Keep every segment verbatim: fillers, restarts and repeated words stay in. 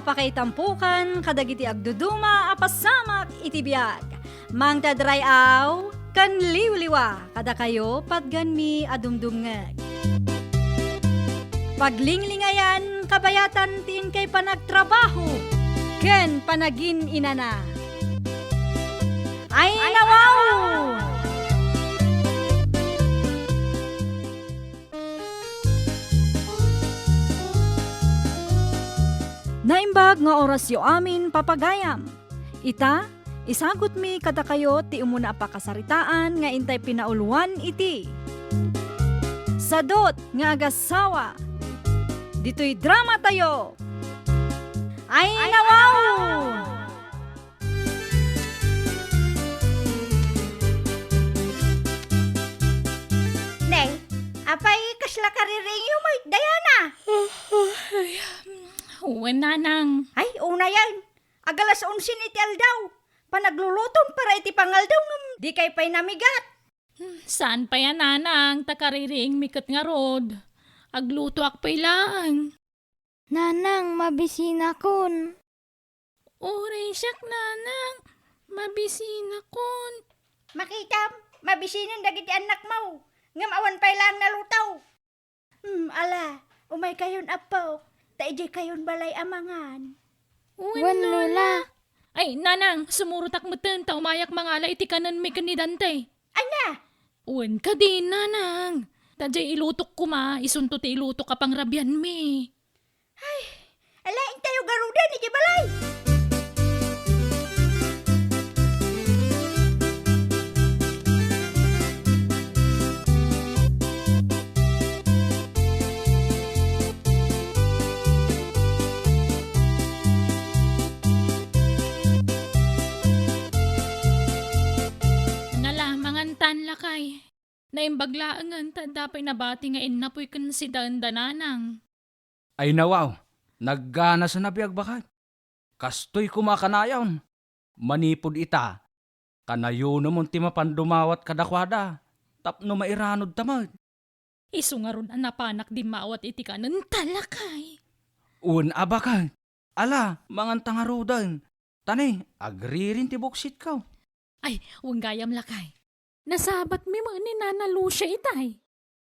Pakaitampokan kadagiti agduduma a pasamak iti biag. Mangted ray-aw ken liwliwa kadakayo patganmi a dumdumngeg. Paglinglingayan kabayatan ti inkay panagtrabaho ken panagin-inana. Ay, nawaw! Naimbag nga orasyo amin, papagayam. Ita, isagutmi kadakayo ti umuna a pakasaritaan nga intay pinauluan iti Sadot nga Agasawa. Ditoy dramatayo. Ay, nawaw! Nay, apay kasla kaririingyo met, Diana? Ay, wen, nanang. Ay, unayen. Agalas onse iti aldaw. Panaglulutom para iti pangaldaw ngem dikay pay namigat. Hmm, saan pay a, nanang, ta kaririingmi ket ngarud. Aglutoak pay laeng. Nanang, mabisinakon. Uray siak, nanang, mabisinakon. Makitam, mabisinen dagiti annakmo, ngem awan pay laeng nalutaw. Hmm, ala, umaykayon, appo, ta idiaykayon balay a mangan. Wen, Lola. Ay, nanang, sumurotak metten ta umayak mangala iti kanenmi ken ni Dante. Ania? Wen kadi, nanang. Ta diay ilutok koma, isunto ti ilutok a pangrabianmi. Ay, ala, intayo garuden iti balay. Nala, mangantan, lakay. Naimbag laengen ta adda pay nabati nga innapoy ken si Dante, nanang. Ay, nawaw, nagganasen a biag, baket. Kastoy koma a kanayon. Manipud ita, kanayonmon ti mapan dumawat kadakuada tapno mairanudta met. Isu ngarud a napanak dimmawat iti kanenta, lakay. Wen a, baket. Ala, manganta ngaruden. Ta ne, agriring ti buksitko. Ay, wen gayam, lakay. Nasabatmi met ni Nana Lucia itay.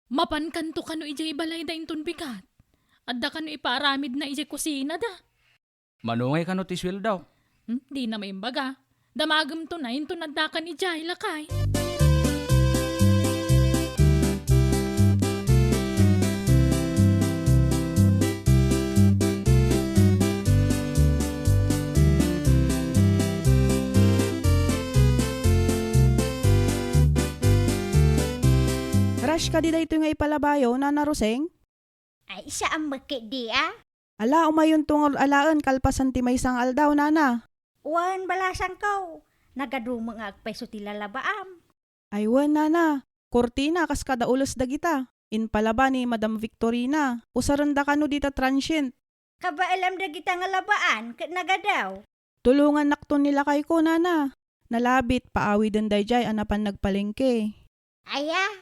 Mapankanto kano idiay balayda inton bigat? Adda kano ipaaramidna idiay kusinada? Mano ngay kano ti sueldok? Hmm, dina maimbaga. Damagemto na inton addakan idiay, lakay. Rush kadi daytoy nga ipalabayo, Nana Roseng? Ay, saan met ketdi a? Ala, umayonto ngarud alaen kalpasan ti maysa nga aldaw, Nana. Wen, balasangko, nagadu met nga agpayso ti lalabaam. Ay wen, Nana, kurtina kas kada ules dagita. Impalaba ni Madam Victorina. Usarenda kano dita transient. Kabaelam dagita nga labaan ket nagadu. Tulongannakton ni lakayko, Nana. Nalabit, paawiden daydiay a napan nagpalengke. Aya?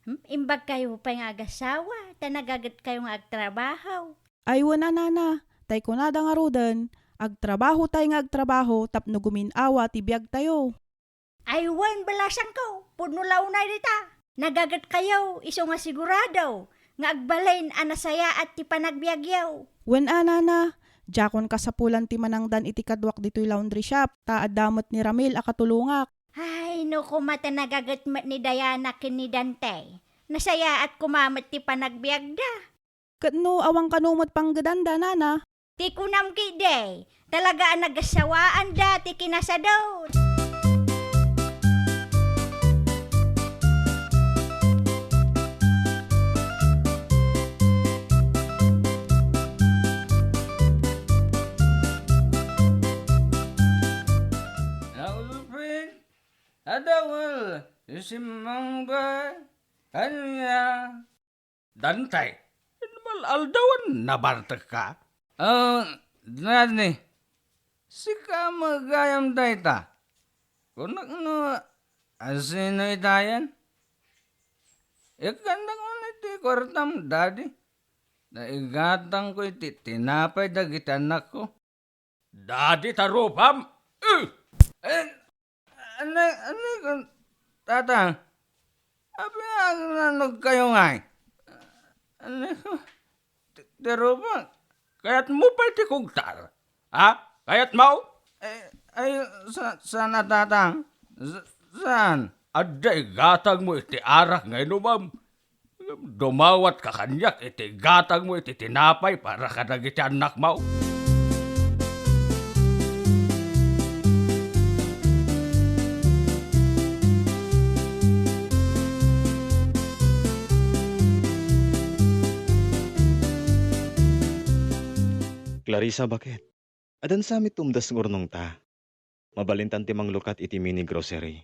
Hmm? Imbagkayo pay nga agasawa, ta nagagetkayo nga agtrabaho. Ay wen a, Nana, tay kunada ngaruden, agtrabahotay nga agtrabaho tapno gumin-awa ti biagtayo. Ay wen, balasangko, pudno la unay dita. Nagagetkayo, isu nga sigurado nga agbalin a nasayaat ti panagbiagyo. Wen a, Nana, diakon kasapulan ti manangdan iti kaduak ditoy laundry shop, ta adda met ni Ramil a katulongak. Ay, no koma ta nagaget met ni Diana ken ni Dante, nasayaat koma met ti panagbiagda. Ket no awan kano met panggedanda, Nana? Ti kunam ketdi, talaga a nagasawaanda ti kinasadut. Naulpit, adawel, isimangba, ania? Dante, mal-aldawan nabartekka? Ah, Dani, sika met gayam dayta. Kunak no asino itayen? Ikkandak man iti kuartam, Dadi. Naigatangko iti tinapay dagiti annakko. Dadi ta rupam? Eh! Eh, ano, ano, Tatang? Apay nga agnanog kayo ngay? Ano, ti, ti rupam? Kayatmo pay ti kugtar? Ha? Kayatmo? Eh, ay, sa-, saan a, Tatang? Sa-, saan? Adda igatangmo iti arak nga inumam. Ngem dumawatka kaniak iti igatangmo iti tinapay para kadagiti annakmo. Clarissa, baket? Adda sa met umdas nga urnongta. Mabalintan ti manglukat iti mini grocery.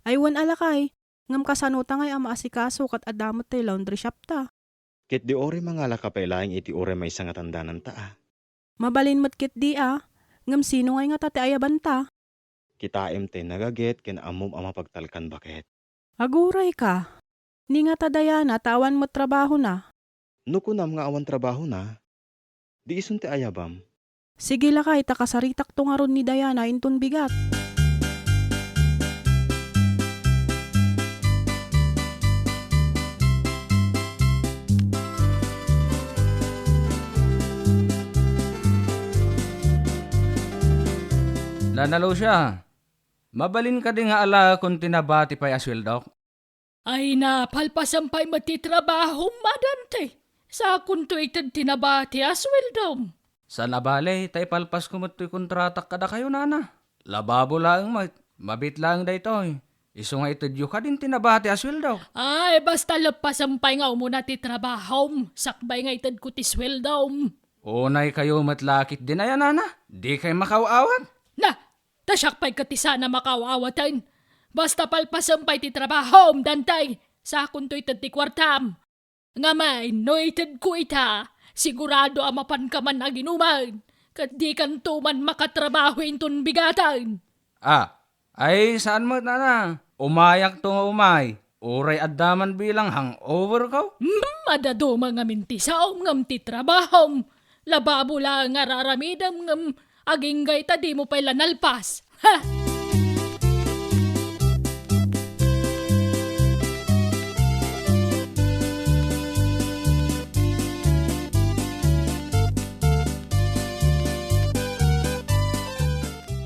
Ay, wen a, lakay, ngem kasano ta ngay a maasikaso ket adda met ti laundry shop ta? Ket di uray mangalaka pay laeng iti uray maysa nga tandananta a. Mabalin met ket di a, ngem sino ngay ngata ti ayabanta? Kitaem tay nagaget ken ammom a mapagtalkan, baket. Aguray ka. Ni ngata Diana ta awan met trabahona. No kunam nga awan trabahona, di isun ti ayabam. Sige lakay, ta kasaritakto ngarud ni Diana inton bigat. Nana Lucia, mabalin kadi nga alaekon ti nabati pay a sueldok? Ay, napalpasam pay met ti trabahom, Dante. Sakonto ited ti nabati a sueldom. Saan a bale, ta ipalpasko met toy kontratak kadakayo, nana. Lababo laeng met, mabiit laeng daytoy. Isu nga itedyo kadin ti nabati a sueldok. Ay, basta leppasem pay nga umuna ti trabahom, sakbay nga itedko ti sueldom. Unay kayo met la ketdin aya, nana? Dikay makaaw-awat? Na, ta siak pay ket ti saan a makaaw-awaten. Basta palpasem pay ti trabahom, Dante. Sakonto ited ti kuartam. Ngem no itedko ita, sigurado a mapanka man aginuman, ket dikanto man makatrabaho inton bigaten. Ah, ay, saan met, nana? Umayakto nga umay. Uray adda man bilang hangover ko? Hmm, adda duma ngamin ti saom ngem ti trabahom. Lababo laeng nga ar-aramidem ngem agingga ita dimo pay la nalpas. Ha!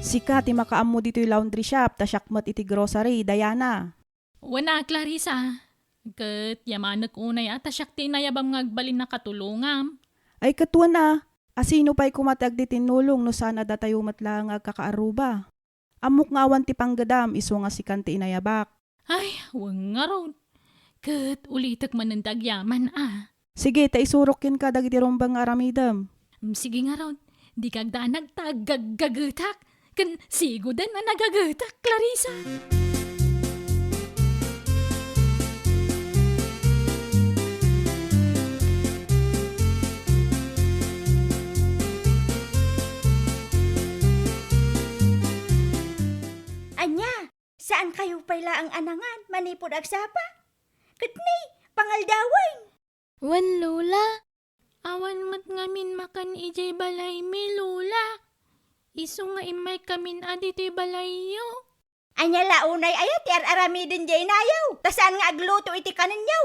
Sika ti makaammo ditoy laundry shop, ta siak met iti grocery, Diana. Wen a, Clarissa. Ket yamanek unay a ta siak ti inayabam nga agbalin a katulongam. Ay, ket wen a, asino pay koma ti agtitinnulong no saan a datayo met laeng nga agkakaarruba? Ammok nga awan ti panggedam isu nga sikan ti inayabak. Ay, wen ngarud. Ket ulitek manen ti agyaman a. Sige, ta isurok kenka dagiti rumbeng nga aramidem. Mm, sige ngarud. Dika agdanag ta aggaggagetak. Ken sigoden a nagagetak, Clarissa. Ania, saankayo pay laeng a nangan manipud agsapa? Ket ni, pangaldawen. Wen, Lola. Awan met ngamin makan idiay balaymi, Lola. Isu nga immaykamin a ditoy balayyo. Ania la unay aya ti ar-aramiden diay inayo? Ta saan nga agluto iti kanenyo?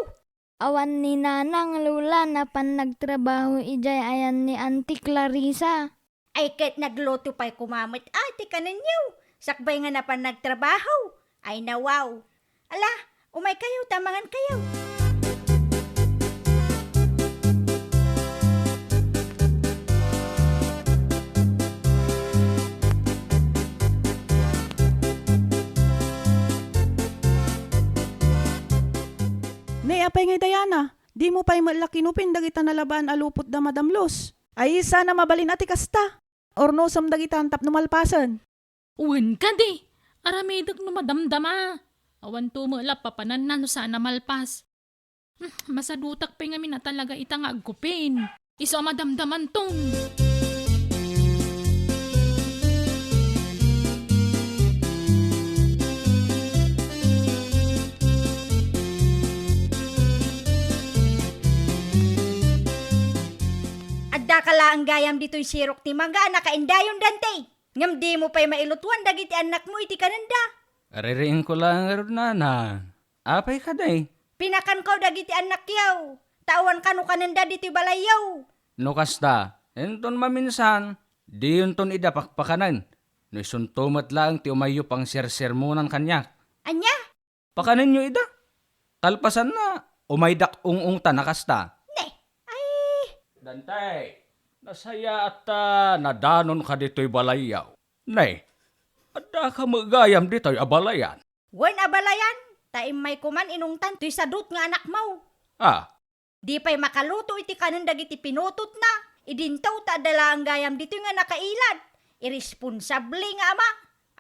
Awan ni Nanang, Lola, napan nagtrabaho idiay ayan ni Auntie Clarissa. Ay, ket nagluto pay koma met a ti kanenyo, sakbay nga napan nagtrabaho. Ay, nawaw. Ala, umaykayo ta mangankayo. Nay, apay ngay, Diana? Dimo pay met la kinupin dagita nalabaan a lupot da Madam Luz? Ay, saan a mabalin a ti kasta. Urnosem dagita tapno malpasen. Wen kadi, aramidek no madamdama. Awanto met la papananna no saan a malpas. Hmm, masadutak pay ngamin a talaga ita nga agkupin. Isu a madamdamanton. Kalaeng gayam ditoy sirok ti mangga a nakaindayon, Dante. Ngem dimo pay mailutuan dagiti annakmo iti kanenda. Ririingko laeng ngarud, nana. Apay kadi? Pinakanko dagiti annakyo, ta awan kano kanenda ditoy balayyo. No kasta, inton maminsan, diyonton ida pakpakanen. No isunto met laeng ti umayyo pangsersermonan kaniak. Ania? Pakanenyo ida. Kalpasanna, umaydak ung-ungtan a kasta. Ne, ay. Dante, nasayaat ta nadanonka ditoy balayyo. Ne, addaka met gayam ditoy a balayan. Wen a balayan, ta immay koman inungtan toy sadot nga anakmo. Ah, Di pay makaluto iti kanen dagiti pinutotna, idinto ta adda laeng gayam ditoy nga nakailad. Iresponsable nga ama,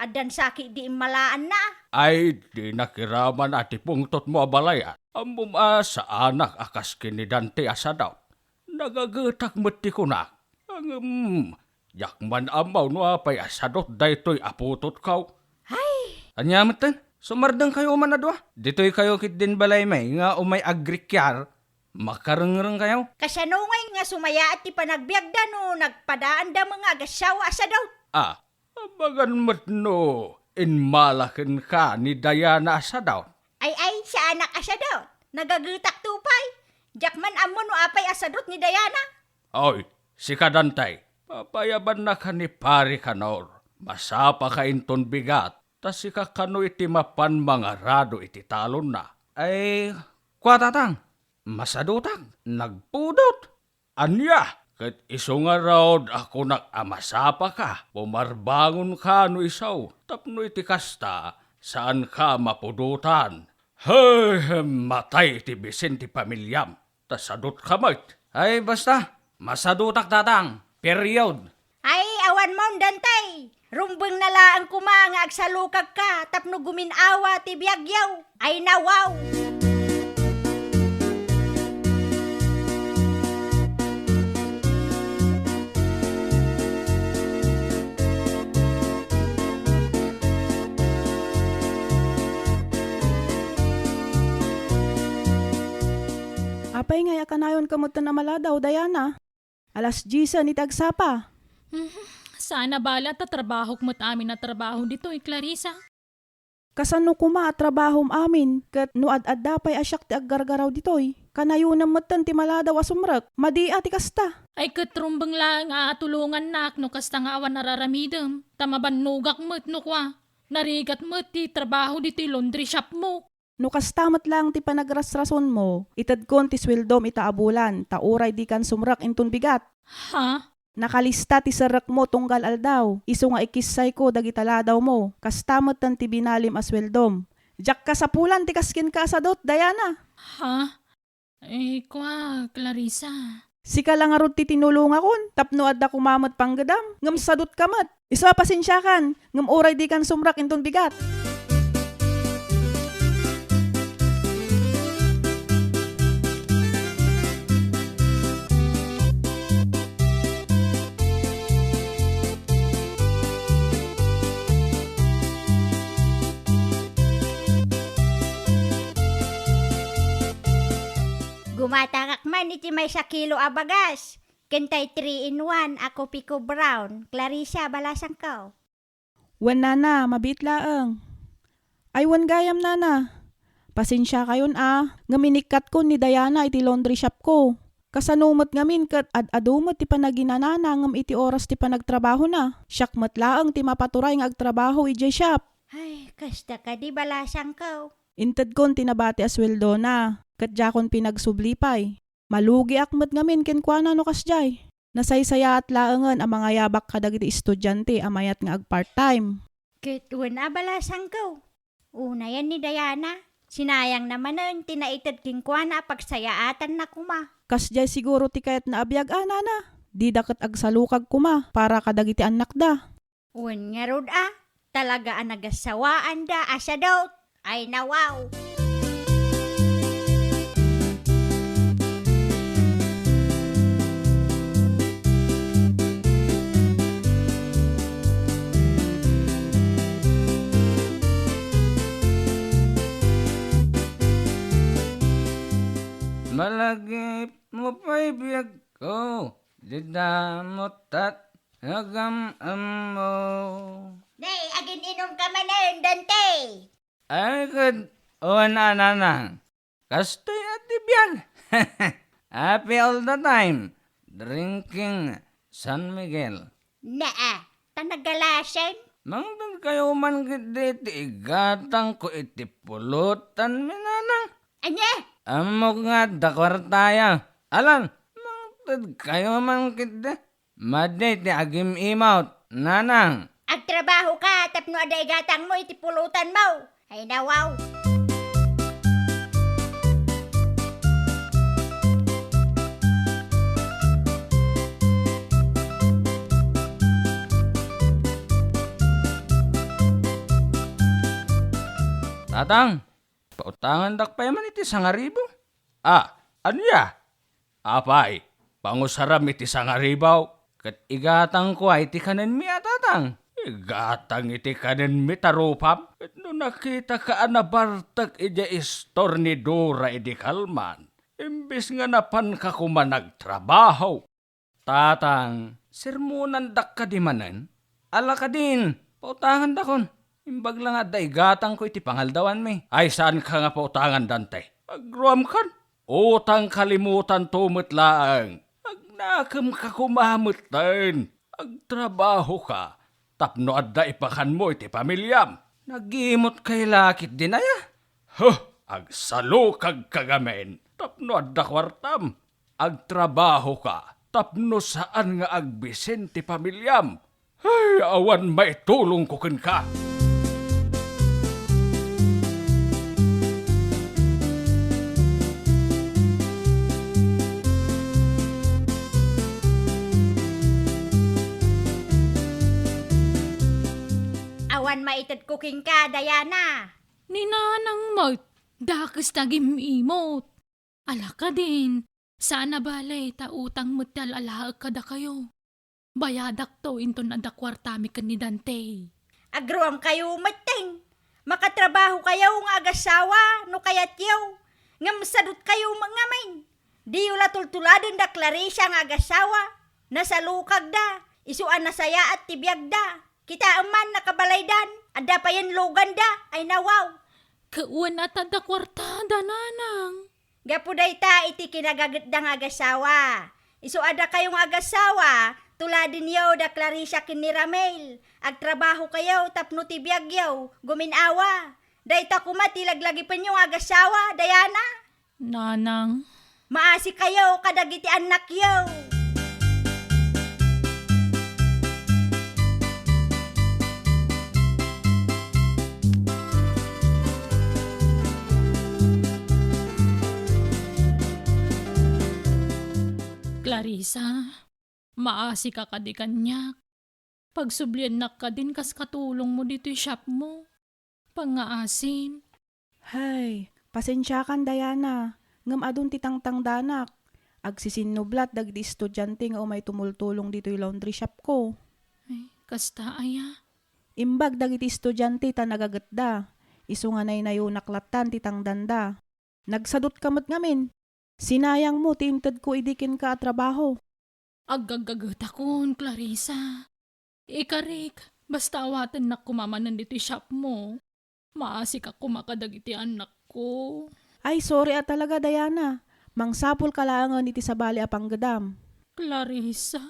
addan saki di immalaanna. Ay, di nakiraman a ti pungtotmo a balayan. Ammom a saanak a kas ken ni Dante a sadot. Nagagetak met ti kunak. Ngem, diak man ammo no apay a sadot daytoy a putotko. Ay! Ania metten? Sumardengkayo man a dua? Ditoykayo ketdin balaymi nga umay agrikiar, makarengrengkayo? Kasano ngay nga sumayaat ti panagbiagda no nagpadaanda met nga agassawa a sadot? Ah, amangan met no inmala kenka ni Diana a sadot. Ay, ay, saanak a sadot. Nagagetak to pay. Diak man ammo no apay a sadot ni Diana. Oy, sika Dante, papayabannaka ni Pari Kanor. Masapaka inton bigat, ta sika kano iti mapan mangarado iti talonna. Ay, kua, tatang, masadotak, nagpudot. Ania? Ket isu ngarud a kunak a masapaka, pumarbangonka no isu, tapno iti kasta, saanka mapudotan. Hey, matay ti bisin ti pamiliam, ta sadotka met. Ay, basta, masadotak, tatang. Period. Ay, awan mon, Dante. Rumbengna laeng koma nga agsalukagka tapno gumin-awa ti biagyo. Ay, nawaw! Apay ngay a kanayonka metten a maladaw, Diana? Alas diesen iti agsapa. Mhm. Saan a bale a trabahok met amin a trabaho ditoy, Clarissa. Kasano koma a trabahom amin, ket no ad-adda pay a siak ti aggargaraw ditoy, kanayonem metten ti maladaw a sumrek. Madi a ti kasta. Ay, ket rumbeng laeng a tulongannak no kasta nga awan a raramidem, ta mabannogak met no kua, narigat met ti trabaho ditoy laundry shopmo. No kasta met laeng ti panagrasrasonmo, itedkon ti sueldom ita a bulan, ta uray dikan sumrek inton bigat. Ha? Nakalista ti serrekmo tunggal aldaw, isu nga ikissayko dagita ladawmo, kasta metten ti binalim a sueldom. Diak kasapulan ti kas kenka a sadot, Diana. Ha? Eh, kua, Clarissa. Sika la ngarud ti tinulongakon, tapno adda koma met panggedam, ngem sadotka met. Isu a pasensiakan, ngem uray dikan sumrek inton bigat. Gumatangak man iti maysa kilo a bagas, ken tay three-in-one a Kopiko Brown. Clarissa, balasangko. Wen, nana, mabiit laeng. Ay, wen gayam, nana. Pasensiakayon a, ngem inikkatkon ni Diana iti laundry shopko. Kasano met ngamin ket ad-adu met ti panaginanana ngem iti oras ti panagtrabahona, siak met laeng ti mapaturay nga agtrabaho idiay shop. Ay, kasta kadi, balasangko. Intedkon ti nabati a sueldona, ket diakon pinagsubli pay. Malugiak met ngamin kenkuana no kasdiay. Nasaysayaat laengen a mangayabak kadagiti estudiante a mayat nga agpart-time. Ket wen a, balasangko. Unayen ni Diana, sinayangna manen ti naited kenkuana a pagsayaatanna koma. Kasdiay siguro ti kayatna a biag a, nana. Dida ket agsalukag koma para kadagiti annakda. Wen ngarud a, talaga a nagassawaanda a sadot. Ay, nawaw! Malagipmo pay biagko, Dida mo tat agam-ammo. Nay, agin-inom ka manen, Dante. Ay, ket, wen a, nanang. Kastoy a ti biag. Happy all the time. Drinking San Miguel. Naa, ta nagalasen. Mangted kayo man ketdi ti igatang ko iti pulutan mi, nanang. Ania? Ammok nga adda kuartaya. Alan, mangted kayo man ketdi. Madi ti agim-imawt, nanang. Agtrabaho ka tapno adda igatangmo iti pulutanmo. Ay, nawaw. Tatang, pautangandak pay man iti sangaribu. Ah, ania? Apay, pangusaram iti sangaribu, ket igatangko ay ti kanenmi a, tatang. Igatang iti kanenmi ta rupam, ket no nakitaka a nabartek idiay istor ni Dora idi kalman, imbes nga napanka koma nagtrabaho. Tatang, sermonandak kadi manen? Ala kadin, pautangandakon. Imbag la nga adda igatangko iti pangaldawanmi. Ay, saanka nga pautangan, Dante. Agruamkan. Utang kalimutanto met laeng. Agnakemka koma metten. Agtrabahoka tapno adda ipakanmo iti pamiliam. Nagimot kay lakit dinaya? Huh, agsalukagka ngamin tapno adda kuartam. Agtrabahoka tapno saan nga agbisin ti pamiliam. Ay, awan maitulongko kenka. Awan maitedko kenka, Diana. Ni nanang met, dakes ti agim-imot. Ala kadin, saan a bale ta utang met ti al-alaek kadakayo. Bayadakto inton adda kuartami ken ni Dante. Agruamkayo metten. Makatrabahokayo nga agasawa no kayatyo. Ngem sadutkayo met ngamin. Diyo la tultuladen da Clarissa nga agasawa. Nasalukagda. Isu a nasayaat ti biagda. Kitaem man, nakabalaydan, adda payen luganda, ay nawaw. Ket wen a ta adda kuartada, nanang. Gapu dayta iti kinagagetda nga agasawa. Isu a dakayo nga agasawa, tuladenyo da Clarissa ken ni Ramil. Agtrabahokayo tapno ti biagyo gumin-awa. Dayta koma ti laglagipenyo nga agasawa, Diana. Nanang. Maasikayo kadagiti annakyo. Clarissa, maasika kadi kaniak. Pagsubliannak kadin kas katulongmo ditoy shopmo. Pangngaasim. Hay, pasensiakan, Diana, ngem adun ti tangtangdanak. Agsisinnublak dagiti estudiante nga umay tumultulong ditoy laundry shopko. Ay, kasta aya? Imbag dagiti estudiante ta nagagetda, isu nga naynayonak lattan ti tangdanda. Nagsadutka met ngamin. Sinayangmo ti intedko idi kenka a trabaho. Aggaggagetakon, Clarissa. Ikarik, basta awatennak koma manen ditoy shopmo. Maasika koma kadagiti annakko. Ay, sorry a talaga, Diana. Mangsapulka laengen iti sabali a panggedam. Clarissa.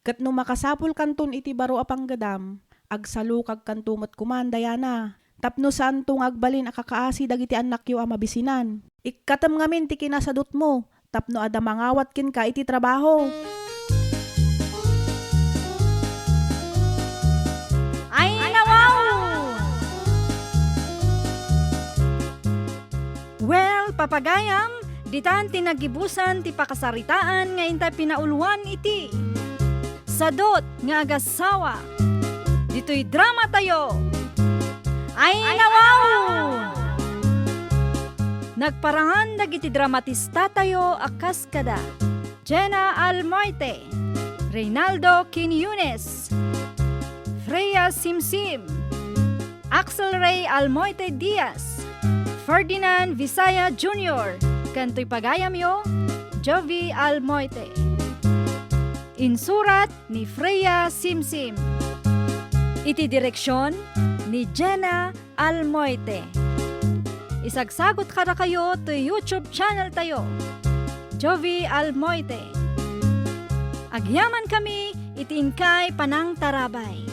Ket no makasapulkanton iti baro a panggedam, agsalukagkanto met koman, Diana, tapno saanto nga agbalin a kakaasi dagiti annakyo a mabisinan. Ikkatem ngamin ti kinasadutmo tapno adda mangawat kenka iti trabaho. Ay, nawaw! Well, papagayam, ditan ti nagibusan ti pakasaritaan nga intay pinauluan iti Sadut nga Agasawa. Ditoy dramatayo, Ay, nawaw! Nagparangan dagiti dramatistatayo a kas kada Jenna Almoite, Reynaldo Quiñones, Freya Simsim, Axel Ray Almoite Diaz, Ferdinand Visaya Junior, ken toy pagayamyo, Jovi Almoite. Insurat ni Freya Simsim. Iti direksion ni Jenna Almoite. Isagsagut kadakayo ti YouTube channel tayo, Jovi Almoite. Agyaman kami iti inkay panangtarabay.